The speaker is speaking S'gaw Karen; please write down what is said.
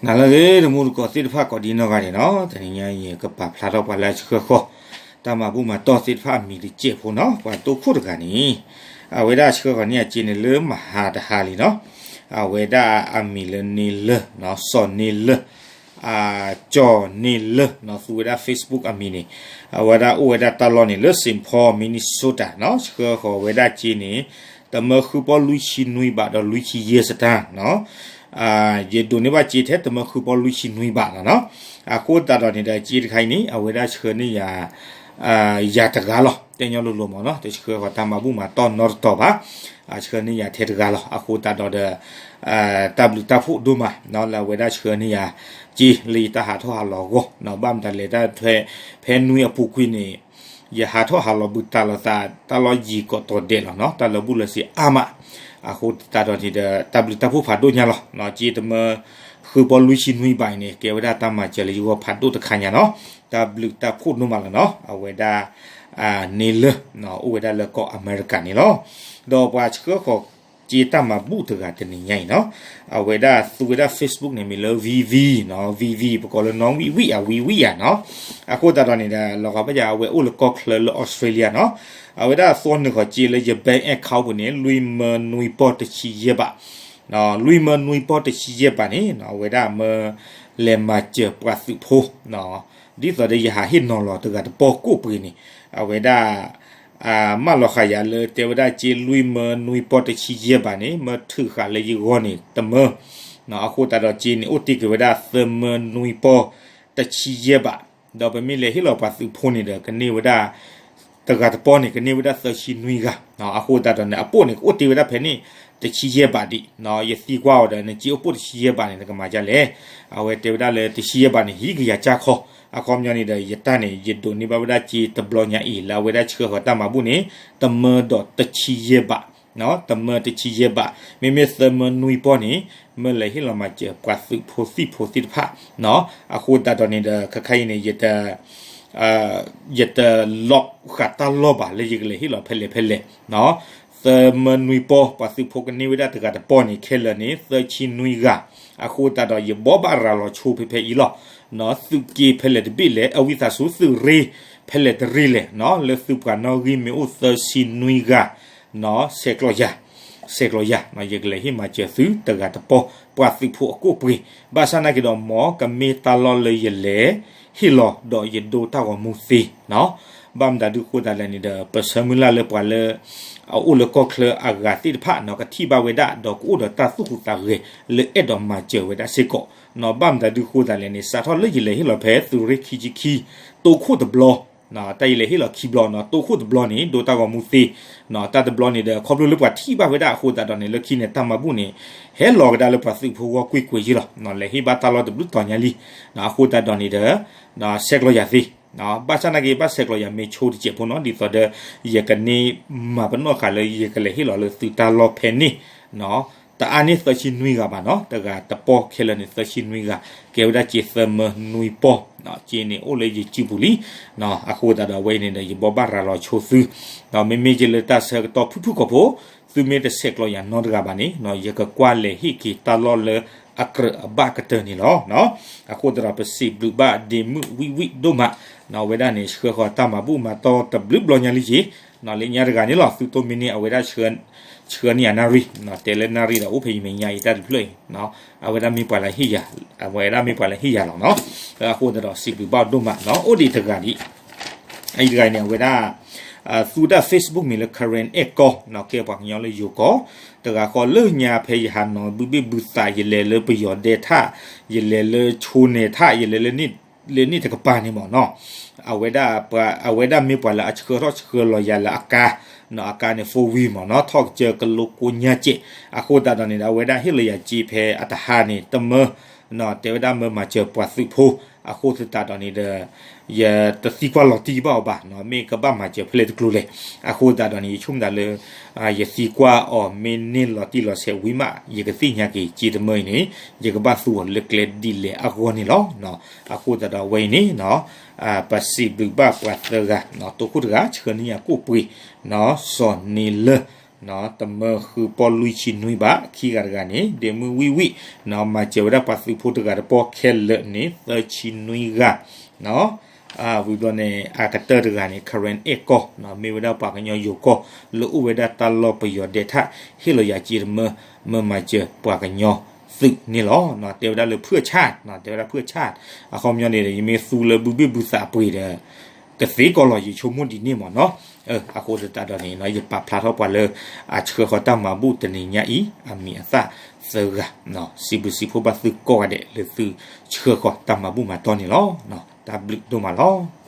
ဟါလၢအဂ့ၤ တမူတကိးသ့ၣ်တဖၣ်ကိးဒံနီၢ်ဂၤဒဲးနီၤ, တနံၤညါအံၤ ကပာ်ဖျါထီၣ်ပှၤလၢအဆှၢဃီၤ တၢ်မၤဘူၣ်မၤတီၢ်သ့ၣ်တဖၣ်အမံၤတစဲးဖိနီၤ, ပှၤတိခိၣ်တဂၤန့ၣ် အဝဲဒၣ်ဆှၢဃီၤန့ၢ်အစ့န့ၣ်လၢမဟါတဟါလံနီၤ, အဝဲဒၣ်အမံၤလၢန့လၢ စီၤန့လၢ ကၠီၤန့လၢ သူဝဲဒၣ် Facebook အမံၤန့ၣ်, အဝဲဒၣ်အိၣ်ဝဲဒၣ်တၢ်လီၢ်န့ၣ်လၢ Saint Paul Minnesota နီၤ, ဆှၢဃီၤဝဲဒၣ်စ့န့ၣ် တမၢဃုပီၢ်လွံၢ်ဆံနွံဘးဒီးလွံၢ်ဆံယဲၢ်စတၢၢ်နီၤ, ယဒိးန့ၢ်ဘၣ်စ့ထဲတမၢဃုပီၢ်လွံၢ်ဆံနွံဘးလီၤနီၤ, အဃိသတးဒီးန့ၣ်ဒီး စ့တခါအံၤန့ၣ် အဝဲဒၣ်ဆှၢန့ၢ်ယၤ ယၤတဂၤလီၤ, တဲညီလိၤလိၤမ့ၢ်နီၤ, တဆှၢဃီၤတၢ်မၤဘူၣ်မၤတီၢ်နီတတီၤဘၣ်, အဆှၢန့ၢ်ယၤထဲတဂၤလီၤ, အဃိသတးဒီးဒီး တၢ်ဘျုးတၢ်ဖှိၣ်ဒိၣ်မးနီၤ လၢအဝဲဒၣ်ဆှၢန့ၢ်ယၤ စ့လၢယတၢ်ဟးထီၣ်ဟးလီၤအဂီၢ်နီၤ, ဘၣ်မတၤလဲၣ်တၢ်ထွဲ ဖဲနွံအပူၤကွံာ်န့ၣ် ယဟးထီၣ်ဟးလီၤဘုးတၢ်လီၤသး တၢ်လီၢ်ယံၤကိးတီၤဒဲးလီၤနီၤ, တၢ်လၢာ်ဘူၣ်လၢာ်စ့အါမး, အဃိသတးဒီးန့ၣ်ဒီး တၢ်ဘျုးတၢ်ဖှိၣ်ဖးဒိၣ်ညါလီၤ, စ့တမၢဃုပီၢ်လွံၢ်ဆံနွံဘးအံၤန့ၣ် ကဲဝဲဒၣ်တၢ်မၤစၢၤလၢယဂီၢ်ဖးဒိၣ်တခါညါနီၤ, တၢ်ဘျုးတၢ်ဖှိၣ်ဒိၣ်မးလီၤနီၤ, အဝဲဒၣ် န့လၢ အိၣ်ဝဲဒၣ်လၢကီၢ်အမဲရကၤန့ၣ်လီၤ, ဒီးပှၤဆှၢဃီၤစ့တၢ်မၤဘူၣ်တဂၤတနံၤညါအံၤနီၤ, အဝဲဒၣ်သူဝဲဒၣ် Facebook န့ၣ်မ့ၢ်လၢ VV နီၤ, VV ပကိးလၢနီၢ်ဝံၣ်ဝံၣ်ဧါ ဝံၣ်ဝံၣ်ဧါနီၤ, အဃိသတးဒီးန့ၣ်ဒီး လီၤဂာ်ဘၣ်ယၤ အဝဲအိၣ်လၢကီၢ်ချၢလၢ Australia နီၤ, အဝဲဒၣ်သွီနုာ်ဃီၤစ့လၢယ bank account ပူၤန့ၣ် လွံၢ်မၢနွံပီၢ်တဆံယဲၢ်ဘး, လွံၢ်မၢနွံပီၢ်တဆံယဲၢ်ဘးန့ၣ် အဝဲဒၣ်မၢလဲၤမၤစၢၤပှၤသုးဖိ ဒ်သိးဒီးယဟးဟ့ၣ်နီၤလီၤတဂၤတပီၢ်ကိးပှ့ၤန့ၣ် အဝဲဒၣ် မၢလီၤဃာ်ယၤလၢတဲဝဲဒၣ်စ့လွံၢ်မၢနွံပီၢ်တဆံယဲၢ်ဘးန့ၣ် မၢထုးဃာ်လၢယဂီၢ်န့ၣ်တမၢ, အဃိသတးဒီးစ့န့ၣ် အိၣ်တ့ၢ်က့ၤဝဲဒၣ်သၢမၢနွံပီၢ်တဆံယဲၢ်ဘး, ဒီးပမ့ၢ်လဲၤဟ့ၣ်လီၤပှၤသုးဖိန့ၣ်ဒီး ကန့ၢ်ဝဲဒၣ် တဂၤတပီၢ်န့ၣ် ကန့ၢ်ဝဲဒၣ်သၢဆံနွံဂၤ, အဃိသတးဒီးန့ၣ် အပိၢ်န့ၣ် ကအိၣ်တ့ၢ်ဝဲဒၣ်ဖဲန့ၣ် တဆံယဲၢ်ဘးဒံး, ယသံကွၢ်အီၤဒီး နစ့အိၣ်ပိၢ်တဆံယဲၢ်ဘးန့ၣ် နကမၤဒ်လဲၣ်, အဝဲတဲဝဲဒၣ်လၢတဆံယဲၢ်ဘးန့ၣ် ဟံးကယၤကၢ်ခီ, အခီပညီန့ၣ်ဒီး ယတၢ်န့ၣ် ယဒိးန့ၢ်ဘၣ်ဝဲဒၣ်စ့တဘျီညါအံၤ လၢအဝဲဒၣ်ဆှၢဃီၤတၢ်မၤဘူၣ်န့ၣ် တမၢဒီးတဆံယဲၢ်ဘး တမၢတဆံယဲၢ်ဘး, မ့မ့ၢ်သၢမၢနွံပီၢ်န့ၣ် မၢလဲၤဟ့ၣ်လီၤမၤစၢၤပှၤသုးဖိသံၣ်ဖိသ့ၣ်တဖၣ်, အဃိသတးဒီးန့ၣ်ဒီး ခဲခါအံၤန့ၣ် ယတ ယတလီးဃာ်တၢ်လီၢ်ဘၣ်လၢယကလဲၤဟ့ၣ်လီၤဖဲလဲၣ်ဖဲလဲၣ်, သၢမၢနွံပီၢ် ပှၤသုးဖိကန့ၢ်ဝဲဒၣ်တဂၤတပီၢ်န့ၣ် ခဲလၢာ်န့ၣ် သၢဆံနွံဂၤ, အဃိသတးဒီး ယဘိးဘၣ်ရၤလီၤဆိဖဲဖဲအံၤလီၤ, သုးက့ဖဲလဲၣ်တဘ့ၣ်လဲၣ် အဝံသးစူၤ သုးရ့ၣ်ဖဲလဲၣ်တရ့ၣ်လဲၣ်, လၢသုပှၤနီၣ်ဂံၢ်မ့ၢ်အိၣ်သၢဆံနွံဂၤ ဆဲးကျိးယၤ, ဆဲးကျိးယၤ, ယကလဲၤဟ့ၣ်မၤစၢၤသုတဂၤတပီၢ် ပှၤသုးဖိအကိးပှ့ၤ, ဘၣ်ဆၣ်နာ်က့ဒီး မ်ကမ့ၢ်တၢ်လီၢ်လၢယလဲၤဟ့ၣ်လီၤ ဒီးယဒိတၢ်ဂီၤမူသ့, ဘၣ်မတၤဒုးဃိသးလဲၣ်န့ၣ်ဒီး ပဆၢမုၢ်လၢ်လၢပှၤလၢ အအိၣ်လၢကီၢ်ချၢအဂၤသ့ၣ်တဖၣ်နီၤ ကထံၣ်ဘၣ်ဝဲဒၣ် ဒီးကအိၣ်ဒီးတၢ်သူၣ်ဟူးသးဂဲၤလၢအဲၣ်ဒိးမၤစၢၤဝဲဒၣ်စ့ၢ်ကီး, ဘၣ်မတၤဒုးဃိသးလဲၣ်န့ၣ် စးထီၣ်လၢယလဲၤဟ့ၣ်လီၤဖဲသုးရ့ၣ်ခံဆံခံ တိခိၣ်တဘျီ တၢ်ယလဲၤဟ့ၣ်လီၤခံဘျီနီၤ တိခိၣ်တဘျီန့ၣ် ဒိတၢ်ဂီၤမူသ့, တၢ်တဘျီန့ၣ်ဒီး ခီဖျိလၢပှၤထံၣ်ဘၣ်ဝဲဒၣ်အဃိသတးဒီးန့ၣ် လၢခံန့ၣ်တၢ်မၤဘူၣ်န့ၣ် ဟဲလီၤကဒါလၢပှၤသုးဖိဂီၢ်ကွ့ၢ်ကွ့ၢ်ယ့လီၤ, လဲၤဟ့ၣ်ဘၣ်တၢ်လီၢ်တဘျုးတီၤညါလံ, အဃိသတးဒီးန့ၣ်ဒီး ဆဲးကျိးယၤသ့, ဘၣ်ဆၣ်နာ်က့ ဘၣ်ဆဲးကျိးယၤမ့ၢ်ဆိတစဲးဖိနီၤ ဒ်သိးဒီး ယကန့ၢ်မၤပနီၣ်ဃာ်လၢယကလဲၤဟ့ၣ်လီၤလၢသုးတၢ်လီၢ်ဖဲန့ၣ် တအါန့ၢ်သၢဆံနွံဂၤဘၣ်နီၤ တဂၤတပီၢ်ခဲလၢာ်န့ၣ် သၢဆံနွံဂၤ ကဲဝဲဒၣ်စ့သၢမၢနွံပီၢ်, စ့န့ၣ်အိၣ်လၢယစုပူၤလံ, အဃိသတးဒီးအဝဲအံၤန့ၣ်ဒီး ယဘိးဘၣ်ရၤလီၤဆိသု, ဒီးမ့မ့ၢ်က့လၢတၢ်ဆၢကတီၢ်ဖုၣ်ဖုၣ်ကိာ်ဖိ, သုမ့ၢ်တဆဲးကျိးယၤနီတဂၤဘၣ်န့ၣ် ယကကွၢ်လဲၤဟ့ၣ်က့ၤတၢ်လီၢ်လၢအကြၢးအဘၣ်ကတၢၢ်န့ၣ်လီၤ. အဃိသတးဒီးပစံးဘျုးဘၣ်ဒ့မုၣ်ဝံၣ်ဝံၣ်ဒိၣ်မး, အဝဲဒၣ်န့ၣ်ဆှၢဃီၤတၢ်မၤဘူၣ်မၤတီၢ်တဘျုးဘျီညါလံက့ၤ, လၢညါတဂၤန့ၣ်လီၤ သုတိၢ်မံန့ၢ် အဝဲဒၣ်ဆှၢန့ၢ်ယၤနၣ်ရံၣ်, တဲလၢနၣ်ရံၣ်ဒီးအိၣ်ဖဲယမဲာ်ညါအံၤတၢ်တဖျၢၣ်အံၤ, အဝဲဒၣ်မ့ၢ်ပှၤလၢဟ့ၣ်ယၤ, အဝဲဒၣ်မ့ၢ်ပှၤလၢဟ့ၣ်ယၤလီၤနီၤ, အဃိသတးဒီးစံးဘျုးဘၣ်ဒိၣ်မးနီၤ, အိၣ်ဒံးတဂၤဒံး အံၤတဂၤအံၤန့ၣ် အဝဲဒၣ် သူဝဲဒၣ် Facebook မ့ၢ်လၢ Karen အဲၣ်ကီ ကဲပှၤကညီလၢယိၤကီၢ်, တဂၤဃီလၢညါဖဲယဟးနီၤဘုဘ့ၣ်ဘုသး ယလဲၤလၢပယီၤဒဲထၣ်, ယလဲၤလၢဆိန့ၣ်ထၣ်, ယလဲၤလၢ လၢန့ၣ်တကပၤန့ၣ်မ့ၢ်နီၤ, အဝဲဒၣ် အဝဲဒၣ်မ့ၢ်ပှၤလၢအဆှၢထီၣ်ဆှၢလီၤယၤလၢအကါ, အကါန့ၣ် four wheel မ့ၢ်နီၤ, ထီၣ်ကစၢၢ်ကလိကိညါစဲး, အဃိသတးဒီးန့ၣ်ဒီး အဝဲဒၣ်ဟ့ၣ်လီၤယၤစ့ဖဲအတဟါန့ၣ် တမၢ တဲဝဲဒၣ်မၢမၤစၢၤပှၤသုးဖိ, အဃိသတးဒီးန့ၣ်ဒီး ယတသံကွၢ်လီၤတံၢ်ဘၣ်အီၤဘၣ်, မ့ၢ်ကဘၣ်မၤစၢၤဖဲလဲၣ်တကျိၤလဲၣ်, အဃိသတးဒီးန့ၣ် ယဆိကမိၣ်သးလၢ ယသံကွၢ်အီၤမ့ၢ်န့ၢ်လီၤတံၢ်လီၤဆဲးဝံၤမး ယကသ့ၣ်ညါက့ၤ စ့တမၢအံၤန့ၣ် ယကဘၣ်သူအီၤလၢကျဲဒ်လဲၣ်အဂီၢ်န့ၣ်လီၤ. အဃိသတးဒီးအဝဲအံၤန့ၣ် ပစံးဘျုးဘၣ်ပှၤသၢဂၤ, တိခိၣ်တဂၤ ဆှၢန့ၢ်ယၤကိၣ်ပှ့ၤ, စီၤန့လၢ တမၢဃုပီၣ်လွံၢ်ဆံနွံဘၣ်, ခံဂၤတဂၤန့ၣ် ဒဲမုၢ်ဝံၣ်ဝံၣ် မၤစၢၤဝဲဒၣ်ပှၤသုးဖိတဂၤတပီၢ်ခဲလၢာ်န့ၣ် သၢဆံနွံဂၤ ဝံၤဘျီန့ၣ် အကတၢၢ်တဂၤန့ၣ် Karen အဲၣ်ကီၢ် မ့ၢ်ဝဲဒၣ်ပှၤကညီယိၤကီၢ် လၢအိၣ်ဝဲဒၣ်တၢ်လီၢ်ပယီၤဒဲးထၣ် ဟ့ၣ်လီၤယၤစ့တမၢ မၢမၤစၢၤပှၤကညီသုးန့ၣ်လီၤ. တဲဝဲဒၣ်လၢဖုၣ်ဆၣ်, တဲဝဲဒၣ်ဖုၣ်ဆၣ်, အခီပညီန့ၣ် ယမ့ၢ်သူလၢဘုဘ့ၣ်ဘုသးပှ့ၤဒီး ကသ့ကီးလီၤ ယဆိကမိၣ်ဒ်န့ၣ်မ့ၢ်နီၤ. အဃိသတးဒီးန့ၣ် ယပာ်ဖျါထီၣ်ပှၤလၢ အဆှၢဃီၤတၢ်မၤဘူၣ်တနံၤညါအံၤ အမံၤအသၣ်သၢဂၤ, စံးဘျုးစံးဖှိၣ်ဘၣ်သုကိးဂၤဒဲးလၢသုဆှၢဃီၤတၢ်မၤဘူၣ်မၤတီၢ်န့ၣ်လီၤ. တၢ်ဘျုးဒိၣ်မးလီၤ.